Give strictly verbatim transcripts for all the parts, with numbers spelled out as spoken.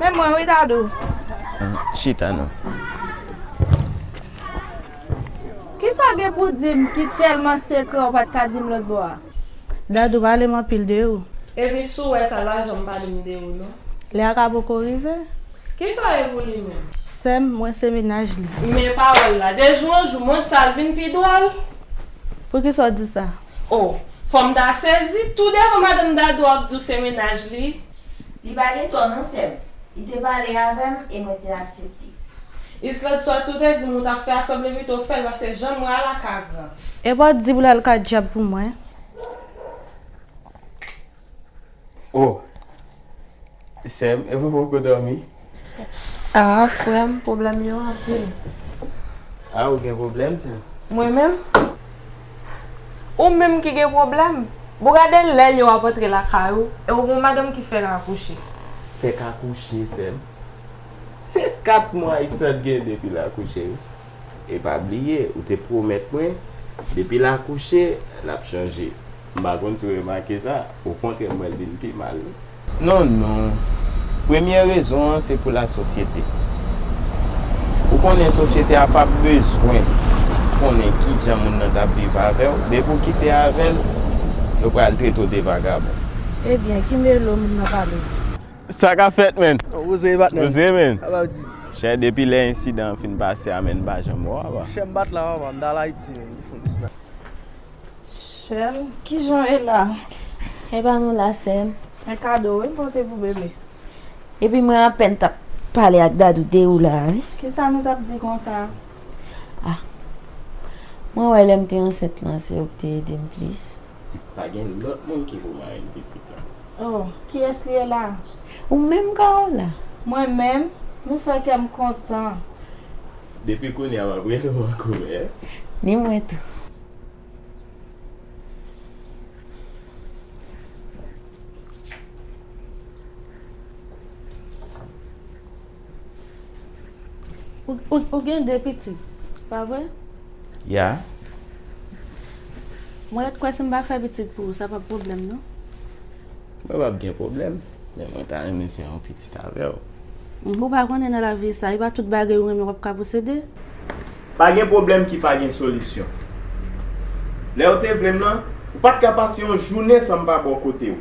E mwen wi, Dadou. Ah, chita non. Kisa w gen pou di m ki tèlman sekrè w pa t ka di m lòt bò a? Dadou, pale m anpil de ou. Epi si w wè sa, l pa janm pale m de ou non. Lè a ka poko rive. Kisa w ye pou li menm? Sè m, mwen se mennaj li. Men pawòl la, de jou an jou, mond sa al vin pi dwòl. Poukisa w di sa? O, fò m ta sezi, tou devan madanm Dadou ap di w se mennaj li. Li pa gen tò non, sè m. Li te pale avè m e mwen te aksepte. Islande, sa w te di m ou t ap fè a, sanble pito w fè l, paske jan m wè a la ka grav. E pa w di pou l al ka djab pou mwen. O, sè m, epi w poko dòmi? Ah, frè m, pwoblèm yo anpil. Ah, ou gen pwoblèm, sè m? Mwen menm? Ou menm ki gen pwoblèm. Bon, gade lè l yo ap antre lakay ou, e ou gon madanm ki fèk akouche. Fèk akouche, sè m? Se kat mwa Islande gen depi l akouche, wi. E pa bliye, ou te pwomèt mwen, depi l akouche, l ap chanje. M pa konn si w remake sa, okontrè, m wè l vin pi mal, wi. Non, non. Premye rezon an, se pou lasosyete. Ou konnen sosyete a p ap bezwen konnen kijan moun nan t ap viv avè w. Depi w kite avè l, yo pral trete w de vagabon. Ebyen, ki melo moun nan pale? Sa ka fèt, menn. Ou se patnè. Ou se, menn. Sa pa w di? Chè, depi lè ensidan an fin pase a, menn, m pa janm wè w, apa. Chè, m pa t la, papa. M t al Ayiti, menn. Li fon bisna. Chè m, kijan w ye la? E pa nou la, sè m. E kado wi m pote pou bebe. Epi mwen apèn t ap pale ak Dadou de ou la, wi. Kisa nou t ap di konsa? Ah. Mwen wè lè m te ansent lan, se ou k te ede m plis. Pa gen lòt moun ki pou mari m pitit la. Oh, kiyès li ye la? Ou menm, Kaola. Mwen menm? Nou fè kè m kontan. Depi kounye a, m ap rele w an kòmè. Ni mwen tou. Ou, ou, ou gen de pitit, pa vre? Ya. Mwen ret kwè si m pa fè pitit pou ou, sa p ap pwoblèm, non? Mwen p ap gen pwoblèm, men mwen ta renmen fè yon pitit avè w. Ou pa konnen nan lavi sa, e pa tout bagay ou renmen w ap ka posede. Pa gen pwoblèm ki pa gen solisyon. Lè w te vle m lan, ou pa t ka pase yon jounen san m pa bò kote w.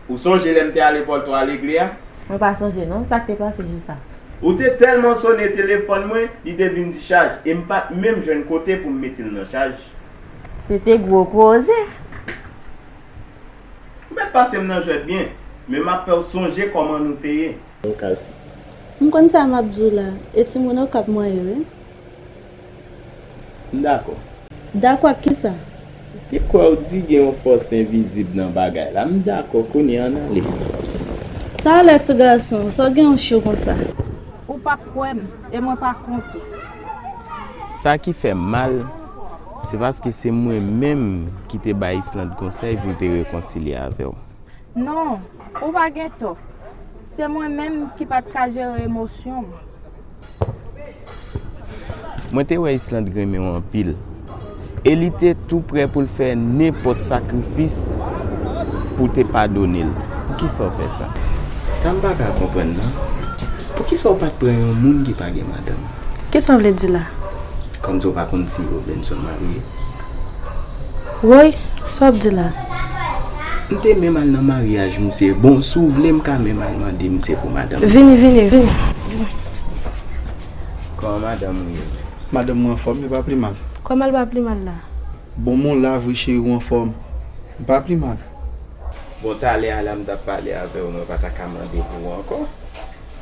Ou sonje lè m te ale Pòlto a legle a? Mwen pa sonje non, sa k te pase jou sa? Ou te tèlman sone telefòn mwen, li te vin dichaj, e m pa t menm jwenn kote pou m mete l nan chaj. Se te gwo koze. Ou mèt pase m nan jwèt byen, men m ap fè w sonje kòman nou te ye. Okasyon. M konn sa m ap di w la, e timoun Okap mwen ye wi. M dakò. Dakò ak kisa? M te kwè w di gen yon fòs envizib nan bagay la. M dakò, kounye a ann ale. Talè ti gason, sa w gen yon cho konsa? Ou p ap kwè m, e mwen pa kont ou. Sa ki fè m mal, se paske se mwen menm ki te bay Islande konsèy pou l te rekonsilye avè w. Non, ou pa gen tò. Se mwen menm ki pa t ka jere emosyon m. Mwen te wè Islande renmen w anpil. E li te tou prè pou l fè nenpòt sakrifis pou w te padone l. Poukisa w fè sa? Sa m pa ka konprann nan. Poukisa w pa t pran yon moun ki pa gen madanm? Kisa w vle di la? Kòmsi w pa konn si Robinson marye? Woy, sa w ap di la? M te menm al nan maryaj misye. Bon, si w vle, m ka menm al mande misye pou madanm. Vini, vini, vini, vini. Kòman madanm ou ye? Madanm mwen anfòm, li pa pli mal. Kòman l pa pli mal la? Bon, mon la vre cheri, ou anfòm. Li pa pli mal. Bon, talè a la m t ap pale avè w, mwen pa ta ka mande pou ou ankò.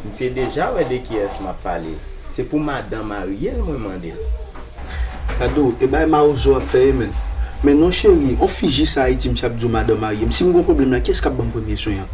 Misye deja wè de kiyès m ap pale. Se pou madanm marye l mwen mande l. Dadou, e bay mawozo w ap fè ye, menn. Men non cheri, on fi jis Ayiti, misye ap di w madanm marye m. Si m gon pwoblèm la, kiyès k ap ban m premye swen an?